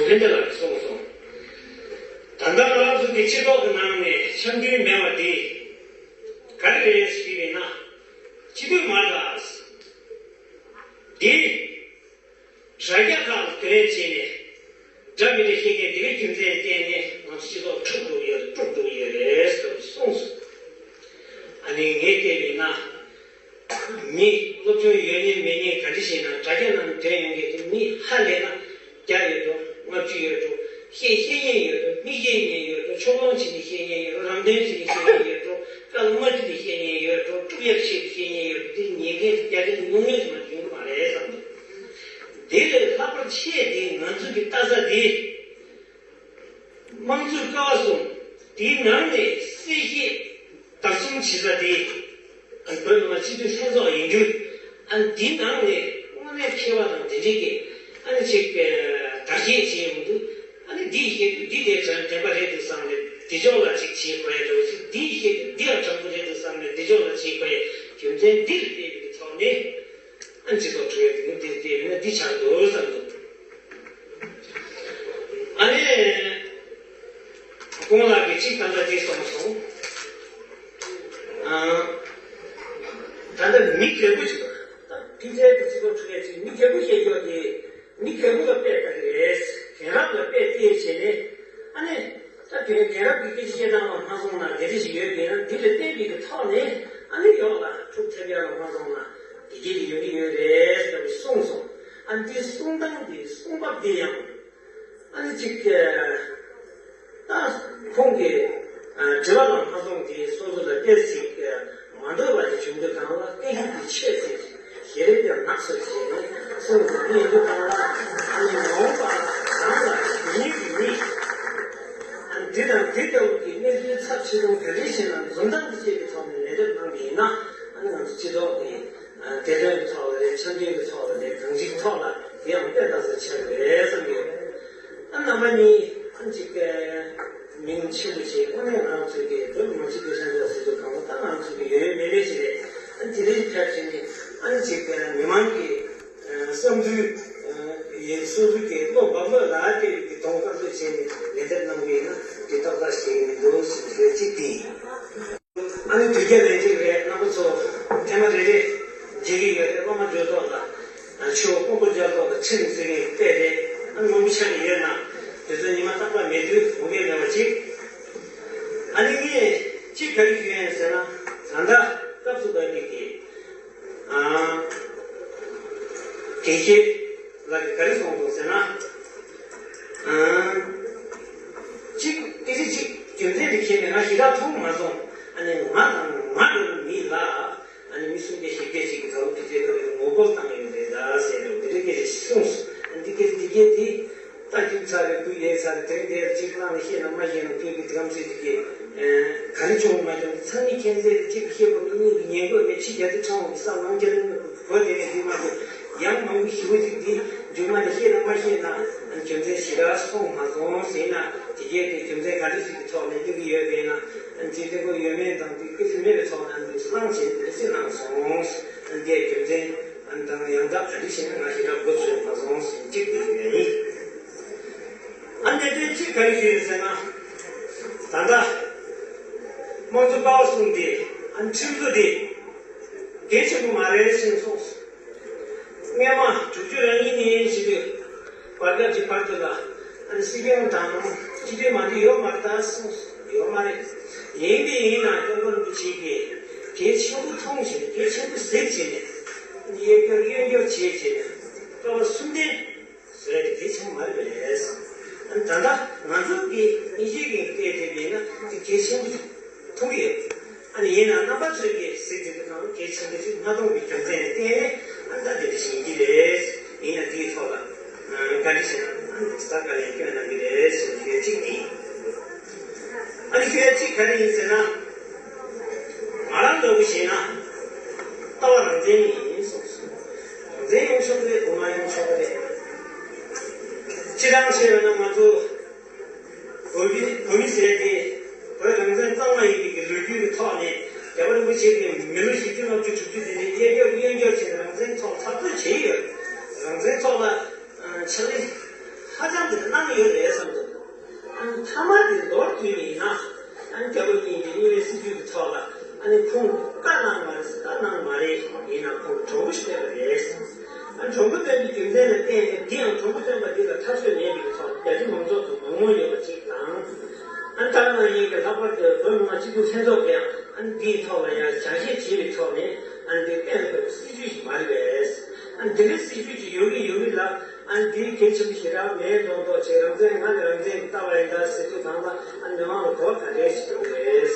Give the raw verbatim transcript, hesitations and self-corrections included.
ལྷན་རྒྱས་ལགས་ཀྱིས་གསུངས་སོང་། ད་ལྟ་ང་རང་ཚོ་གི་སྤྱི་ཚོགས་ཀྱི་ནང་ནས་འཆམ་མཐུན་མེད་པ་དེ་ག་རེ་རེད་ཞུས་པ་ཡིན་ན། སྤྱི་འཐུས་མ་རེད་ད། འདི་དྲ་རྒྱ་ཁག་ལ་བེད་སྤྱད་ནས་འདྲ་མི་འདྲ་བཤད་མཁན་འདི་གའི་རྒྱུ་མཚན་བརྟེན་ནས་ང་ཚོ་སྤྱི་ཚོགས་འཁྲུག་འགྲོ་གི་ཡོད་རེད། དཀྲུག་འགྲོ་གི་ཡོད་རེད་ཟེར་གསུངས་སོང་། ཨ་ནི་ངས་བལྟས་པ་ཡིན་ན། མི་སློབ་སྦྱོང་ཡོད་ཉེན་མེད་ཉེན་ག་འདྲ་ཞིག་ན་དྲ་རྒྱ་ནང་འདྲེན་ཡོང་མཁན་དེ་མི་ཧ་ལས་ན་བརྒྱ་ཡོད་འགྲོ། ལྔ་བཅུ་ཡོད་འགྲོ། བཤད་ཤེས་ཉེན་ཡོད་འགྲོ། མི་བཤད་ཉེན་ཡོད་འགྲོ། ཕྱོགས་ལྷུང་བྱེད་ནས་བཤད་ཉེན་ཡོད་འགྲོ། རང་དོན་བྱེད་ནས་བཤད་ཉེན་ཡོད་འགྲོ། སྐད་ལ་མ་འཁྲིལ་ནས་བཤད་ཉེན་ཡོད་འགྲོ། དཀྲུག་ཡག་བཤད་ནས་བཤད་ཉེན་ཡོད་འགྲོ། དེ་ཉེན་མཁན་དེ་བརྒྱ་ཆ་ཉུང་ཉུང་ཞིག་མ་ཡོང་གི་མ་རེད་བསམ་འདུག་དེ་ལས་ལྷག་པར་ཆེ་དེ་ང་ཚོ་གི་ལྟ་ས་དེ། དམངས་གཙོའི་ཀ་བ་གསུམ་དེའི་ནང་ནས་གསལ་བཤད་བརྡར་གསུམ་བྱེད་ས་དེ་ཨ་བོད་མི་མང་སྤྱི་འཐུས་ལྷན་ཚོགས་ཡིན་རྒྱུ། ཨ་འདིའི་ནང་ནས་དངོས་གནས་མཁས་པ་དང་དེ་འདྲའི་གི་ཨ་ནི་ཅིག་བརྡར་ཤེས་བྱེད་ཡོང་དུས། ཨ་ནི་འདིའི་བཤད་དུས་འདི་དེ་དྲན་དྲན་པ་རེད་འདུག་བསམ་ནས་འདི་ཕྱོགས་ལ་ཅིག་བྱེད་དགོས་ཡ་འདྲ་བོ་ཅིག་འདིའི་བཤད་དུས་འདི་ཡང་དྲང་པོ་རེད་འདུག་བསམ་ནས་འདི་ཕྱོགས་ལ་བྱེད་དགོས་ཡ་རྒྱུ་མཚན་འདི་ལ་བལྟས་པའི་གི་ཐོག་ནས། ཨ་ནི་སྤྱི་ཚོགས་འཁྲུག་ཡ་དེ་ནི་འདིར་བལྟས་པས་ན་འདི་ཆགས་འདུག་བསམ་འདུག་ཨ་ནི། ཁོང་ལགས་ཀྱིས་གཅིག་ད་ལྟ་འདི་གསུངས་སོང་། ཨ། ད་ལྟ་མི་རྒད་པོ་ཅིག་ད་ཕལ་ཆེར་གྱི་སྤྱི་ཚོགས་འཁྲུག་ཡ་ཅིག་མི་རྒད་པོ་བཤད་རྒྱུ་དེ་མི་རྒད་པོ་ལ་དཔེ་ལྟ་གི་རེད། རྒན་རབས་ལ་དཔེ་བལྟས་བྱས་ནས་ཨ་ནི། ད་དེ་རིང་རྒན་རབས་ཀྱི་སྐད་ཆ་བཤད་སྟངས་ལ་མ་སོང་ན་དེ་འདྲ་ཞིག་ཡོད་པས་ན་འདི་ལ་བལྟས་པའི་གི་ཐོག་ནས་ཨ་ནི་ཡོག་ལ་འཁྲུག་ཐེབས་ཡ་ལ་མ་སོང་ན་དེ་གྱད་དེ་ཡོང་གི་ཡོད་རེད་ཟེར་བའི་གསུངས་སོང་། ཨ་འདི་གསུང་སྟངས་འདི་གསུང་བབ་འདི་ཡང་ཨ་ནི་གཅིག་ད་ཁོང་གི་དྲི་བ་ལ་མ་སོང་དེ་སོ་སོ་ལ་དཔེ་ཞིག་མ་འདོད་པ་ཞིག་བྱུང་དུས་གང་ལ་སྐད་ཡིག་གི་ཆེད་ཟེར་ཞེ་རེ་དེ་ནག་སོ་ཞེས་ནས་གསུངས་འདུག་དེ་ཡིན་དུས་གང་ལ་ཨ་ནི་མ་འོངས་པ་རང་ལ་ཉིད་ཀྱི་མི་འདི་དང་འདི་ལྟ་བུ་གི་གནས་ཚུལ་ཚབས་ཆེ་ཆུང་ག་འདྲ་ཞིག་ན་འཛུམ་མདངས་ཀྱི་ཆེད་དུ་ཐོག་ནས་ལས་འདེབས་གནང་གི་ཡིན་ན་ཨ་ནི་ང་ཚོ་སྤྱི་ཚོགས་ཀྱི་བདེ་དོན་གྱི་ཐོག་ལ་རེད། འཆམ་མཐུན་གྱི་ཐོག་ལ་རེད། གང་ཅིའི་ཐོག་ལ་དེ་ཡང་དཔེ་ལྟ་ས་ཆགས་རེད་བསམ་གྱི་ཡོད། ཨ་རྣམ་པ་གཉིས་ཨ་ཅིག་མིང་ཆེན་པོ་བྱས་དངོས་གནས་ང་རང་ཚོའི་གི་བོད་མི་མང་སྤྱི་འཐུས་ལྷན་ཚོགས་ཟེར་དུས་གང་ལ་ད་ང་རང་ཚོའི་གི་ཡོད་ཡོད་མེད་མེད་ཅིག་རེད། ཨ་དེ་རིང་ཕལ་ཆེར་ནི་ཨ་ཅིག་མི་མང་གི་བསམ་ཚུལ་ཡིན། སོ་སོ་གི་བློ་འབབ་བློ་ལ་ལྟོས་ཀྱི་གདོང་དཀར་པོ་བྱས་ནས་ལན་འདེབས་གནང་གི་ཡིན་ན་དེ་ཏག་ཏག་ཞིག་མི་འདུག་ཟེར་གྱི་ཡོད་ཅིག་དེ་ཡིན། ཨ་ནི་དུས་རྒྱུན་ལས་གཅིག་རེད། རྣམ་པ་ཚོ་ཐེངས་མ་རེ་རེ་མཇལ་གྱི་ཡོད་རེད། སློབ་མ་སྒྲོལ་ཐོག་ལ་ཆུ་དབང་པོ་སྦྱར་ཐོག་ལ་ཁྲིམས་བརྩི་མཁན་དཔེ་རེད། ཨ་ནི་མང་པོ་ཆགས་ཀྱི་ཡོད་ན་དེ་ཚོ་ཉི་མ་རྟག་པར་མེད་དུས་འོང་གི་མེད་པ་ཅིག་ཨ་ནི་ངས་གཅིག་ག་རེ་ཞུ་ཡིན་ཟེར་ན། ད་ལྟ་སྐབས་སུ་བབས་པའི་གི་ཨ་དགེ་བཤེས་ལགས་ཀྱིས་ག་རེ་གསུངས་འདུག་ཟེར་ན། ཨ་གཅིག་སྐད་ཆ་གཅིག་རྒྱུ་མཚན་དེ་ཁྱེར་ནས་ང་ཞེ་དྲག་མཐོང་མ་སོང་། ཨ་ནི་ང་དང་ང་འདྲ་བའི་མི་ལ་ཨ་ནི་མི་སུམ་བརྒྱ་བཞི་བརྒྱ་ཅིག་གིས་ད་ལོ་དུས་ཚོད་ལྟ་བུའི་ངོ་རྒོལ་བཏང་ཡོད་རེད་ད་ཟེར་ནས་འདི་འདྲའི་སྐད་ཆ་གསུངས་སོང་། ཨ་འདི་སྐད་ཆ་འདི་སྐད་དེ། ད་རྒྱུགས་ཚར་རེད། སྐུ་ཡལ་ཚར་རེད། དེ་རིང་དེར་གཅིག་བླངས་ནས་བཤད་ན་མ་བཤད་ན་སྐུའི་གི་དེ་གམ་ཚོད་ཅིག་གིས་ག་རེ་བྱུང་མ་བྱུང་ཚང་མས་མཁྱེན་གསལ་རེད། གཅིག་གིས་བཤད་དགོས་མི་གཉིས་ཀྱིས་ཉན་དགོས་མེད། ཕྱི་རྒྱལ་དུ་ཁྲང་བའི་ས་ལམ་རྒྱ་ལུང་གི་གོ་དེ་རེད། འདི་མ་གོ་ཡང་མང་པོ་ཞེ་པོ་ཅིག་འདི་མཇུག་མ་ནས་བཤད་ན་མ་བཤད་ན་རྒྱུ་མཚན་ཞེ་དྲག་སོང་མ་སོང་ཟེར་ན་དེ་གས་དེ་རྒྱུ་མཚན་ག་རེ་ཞིག་གི་ཐོག་ནས་གླེང་གི་ཡོད་པས་ན་འདི་གླེང་དགོས་ཡོད་མེད་དང་འདི་སྐད་ཆ་མེད་པའི་ཐོག་ནས་འདི་བླངས་བྱས་འདི་ཟེར་གནང་སོང་། འདི་རྒྱུ་མཚན། ཨ་ནི་ད་ང་ཡང་དག་ག་རེ་བྱས་ན་ང་ཞེ་དྲག་མགོ་ཚོས་མ་སོང་ཟེར་གཅིག་དེ་ཞུ་ཡ་ཡིན། ཨ་ནི་དེ་གཅིག་ག་རེ་ཞུ་ཡིན་ཟེར་ན། ད་ལྟ་དམངས་གཙོ་ཀ་བ་གསུམ་དེ་ཨ་ནི་ཁྲིམས་བཟོ་དེ་གལ་ཆེན་པོ་མ་རེད་ཟེར་གསུངས་སོང་། སྔོན་མ་དྲུག་ཅུ་རེ་གཉིས་ནས་བྱེད་དུས་བར་སྐབས་ཀྱི་བར་དུ་ལ་ཨ་ནི་སྲིད་སྐྱོང་དང་སྤྱི་འཐུས་མང་པོ་ཡོད་མ་རེད་ད་གསུངས་སོང་། ཡོད་མ་རེད། ཡིན་པས་ཡིན་ན་སྐྱབས་མགོན་རིན་པོ་ཆེ་གིས་གལ་ཆེན་པོ་མཐོང་བྱས་ནས་གལ་ཆེན་པོ་གཟིགས་བྱས་ནས་གཡས་སྐྱོར་གཡོན་སྐྱོར་བྱས་བྱས་ནས་ཀ་བ་གསུམ་ལྡན་བཟོ་ཡ་དེ་གལ་ཆེན་པོ་མ་རེད་པས། ད་ལྟ་ང་ཚོ་གི་དབྱིན་ཇིའི་གི་སྐད་དེ་ཡིན་ན་དེ་གལ་ཆེན་པོ་མཐོང་གི་ཡོད། ཨ་ནི་ཡིན་ན་རྣམ་པ་ཚོས་ཀྱི་གཟིགས་དེ་དུས་ནང་གལ་ཆེན་པོ་ཞིག་མ་མཐོང་བའི་རྒྱུ་མཚན་ལ་བརྟེན་ནས་ཨ་ནི་ད་དེ་འདྲ་ཞིག་ཡིན་གྱི་རེད། ཡིན་ན་དེའི་ཐོག་ལ་བཀའ་འདྲི་བྱས་ན་ཨ་ནི་ད་བཀའ་ལན་སྐྱོན་གནང་གི་རེད་ཟེར་ཞུ་ཡ་གཅིག་དེ་ཡིན། ཨ་ནི་ཞུ་ཡ་གཅིག་ག་རེ་ཡིན་ཟེར་ན། ང་རང་འདྲ་བོ་བྱས་ན་ལྟ་བ་རང་བཙན་ཡིན་གསུངས་སོང་། རང་བཙན་ཡོང་ཆོག་གི་རེད། འོ་མ་ཡོང་ཆོག་གི་རེད། སྤྱིར་བཏང་བཤད་པ་ན་ང་ཚོ་བོད་མི་བོད་མི་ཟེར་དེ་བོད་རང་བཙན་གཙང་མ་ཡིན་པའི་གི་ལོ་རྒྱུས་ཀྱི་ཐོག་ནས་རྒྱལ་བ་རིན་པོ་ཆེ་གིས་མི་ལོ་བཞི་བཅུ་ལྔ་བཅུ་དྲུག་ཅུ་དེ་ནས་གཡས་སྐྱོར་གཡོན་སྐྱོར་བྱས་ནས་རང་བཙན་ཐོག་འཐབ་རྩོད་བྱས་ཡོད། རང་བཙན་ཐོག་ལ་ཕྱག་ལས་ ཧ་ཅང་གི་གནང་ཡོད་རེད་བསམ་འདུག་ཨ་ནི་མཐའ་མ་དེ་མདོར་བསྡུས་ནས་ཡིན་ན། ཨ་ནི་རྒྱལ་པོ་གཉིས་ཀྱི་དངོས་གནས་སྲིད་ཇུས་ཀྱི་ཐོག་ལ། ཨ་ནི་ཁོང་བཀའ་གནང་མ་རེད་ཟེར། བཀའ་གནང་མ་རེད། ཡིན་ན་ཁོང་གྲོས་མགོ་ཞིག་བཏོན་པ་རེད། ཨ་ནི་གྲོས་མགོ་བཏོན་པའི་རྒྱུ་མཚན་ལ་བརྟེན་ནས། འདི་ཡང་གྲོས་མགོ་བཏོན་པ་འདི་ལ་ཐག་གཅོད་མེད་པའི་ཐོག་རྒྱ་ཆེ་མང་ཚོགས་ཚོ་མ་ངོམས་ཡོད་པ་གཅིག་དང་། ཨ་ནི་ད་ནང་བཞིན་གྱི་ལྷག་པར་དུ་བོད་མི་མང་སྤྱི་འཐུས་ལྷན་ཚོགས་ཀྱིས་ཡང་ཨ་ནི་འདིའི་ཐོག་ལ་ཡང་ཇག་བཞེས་བྱས་པའི་ཐོག་ནས། ཨ་ནི་འདི་གཏན་ལ་ཕབ་པའི་སྲིད་ཇུས་ཤིག་མ་རེད་པས། ཨ་ནི་འདི་འདྲའི་སྲིད་ཇུས་ཅིག་ཡོད་ཀྱི་ཡོད་ཀྱི་ལ། ཨ་ནི་འདིའི་གལ་ཆེན་པོ་ཞེ་དྲག་མེད་མདོག་མདོག་བྱས། རང་བཙན་ང་ལ་རང་བཙན་གྱི་ལྟ་བ་ཡིན་ད་ཟེར་དུས་སྒང་ལ། ཨ་ནི་མི་མང་ལ་གོ་བ་ག་འདྲས་ཤིག་ཡོང་གི་རེད།